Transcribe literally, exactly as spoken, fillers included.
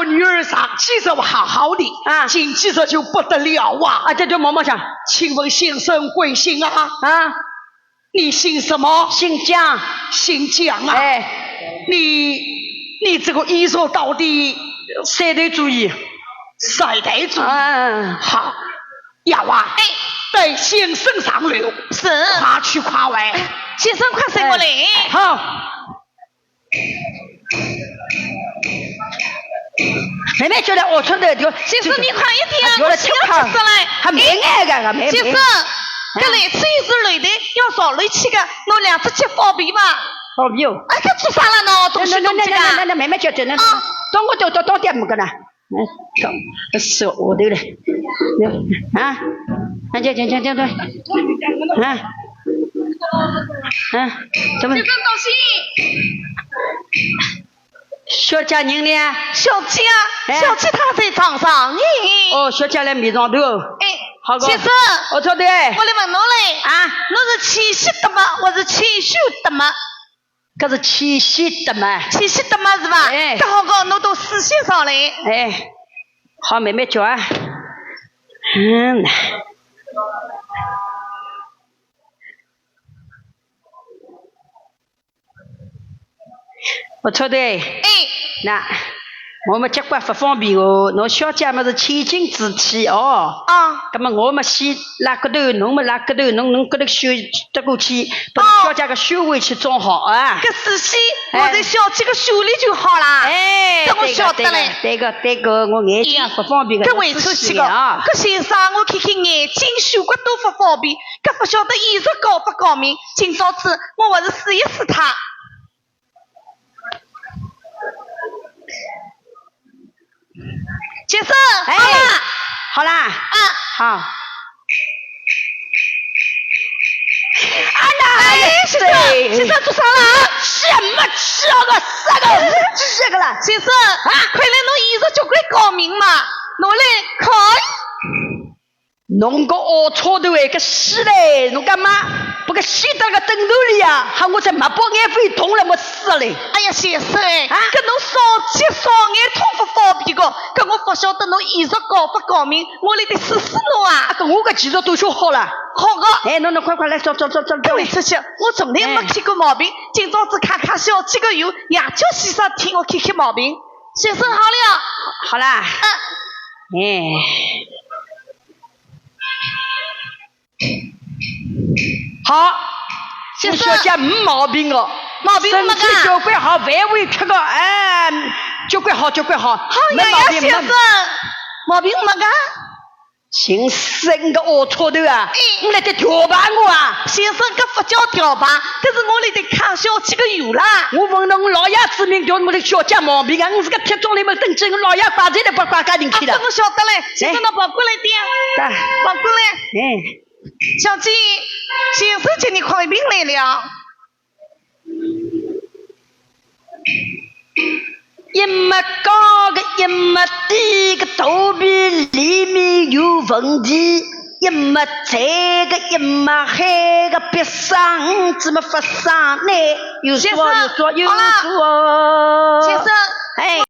女儿上几日好好的，啊。近几日就不得了啊。啊，这就毛毛讲。请问先生贵姓啊？啊。你姓什么？姓姜。姓姜啊？哎。你，你这个医术到底？三代祖医。三代祖医。啊。好。丫鬟，哎。带先生上楼。是。快去快回。哎，先生快随我来。哎。好。 慢慢叫来，我出头就，先生，你快一点，啊，我心要急死了。还没来个，还没，先生，没。搿来此已是累的，要上楼去个，侬两只脚方便伐？方便哦。哎，搿做啥了喏？东西东西啊。那，那，慢慢叫，叫，那，啊。等我叫，叫，到底没个呢。嗯，到，是我的嘞。啊，那叫，叫，叫，叫，对。啊，啊，怎么？先生，当心。 小姐人呢？小姐啊，哎。小姐她在床上呢。哦，小姐来面床头。哎，好个。先生，我说的。我来问侬嘞。啊？侬是气虚的吗？还是气虚的吗？搿是气虚的嘛。气虚的嘛是吧？哎。搿好个，侬到四线上来。哎，好，慢慢叫啊。嗯。 我说的。哎。那，我么结棍勿方便哦，侬小姐么是千金之体哦。啊。那么我么先拉骨头，侬么拉骨头，侬，侬骨头修得过去，把侬小姐个穴位去种好啊。搿事体，我在小姐个手里就好啦。哎，搿我晓得嘞。对个，对个，对个，我眼睛勿方便个，搿会出息个。搿先生，我看看眼睛手骨都勿方便，搿勿晓得医术高勿高明。 今朝子我还是试一试他。先生，哎，好啦。好啦。啊。好。哎呀，哎，先生，对。先生做啥了？什么吃个啥个，这个了。先生，啊。看来侬医术交关高明嘛，侬来看。 侬个龌龊头哎，个死嘞！侬干嘛？拨个死到个枕头里啊？喊我再没把眼飞痛了，没死嘞！哎呀，先生哎，啊？搿侬少吃少眼痛勿方便个，搿我勿晓得侬医术高勿高明，我来得试试侬啊。啊，搿我个技术都学好了。好个。哎，侬侬快快来，走走走走走。搿位出去，我从来没看过毛病，今朝子看看小姐个药，夜叫先生替我看看毛病。先生好了。好啦。嗯。哎。 好，先生。我小姐没毛病哦，毛病没个。身体交关好，饭胃吃个，哎，交关好，交关好，好，没毛病，杨杨先生，没毛病没个。寻死个龌龊头啊！哎。侬来得调戏我啊！先生，搿勿叫调戏，搿是我来得看小姐个药啦。我奉侬老爷之命调侬个小姐毛病啊！侬是个铁桩来么，等着我老爷把这个把刮干进去的。啊，搿我晓得嘞，先生，哎。侬跑过来点，哎。跑过来。哎。 小姐，先生叫你看病来了。一么高个，一么低个，肚皮里面有问题，一么窄个，一么黑个，别生，怎么发生呢？有数哦，先生，有数哦，有数哦。好了。先生，哎。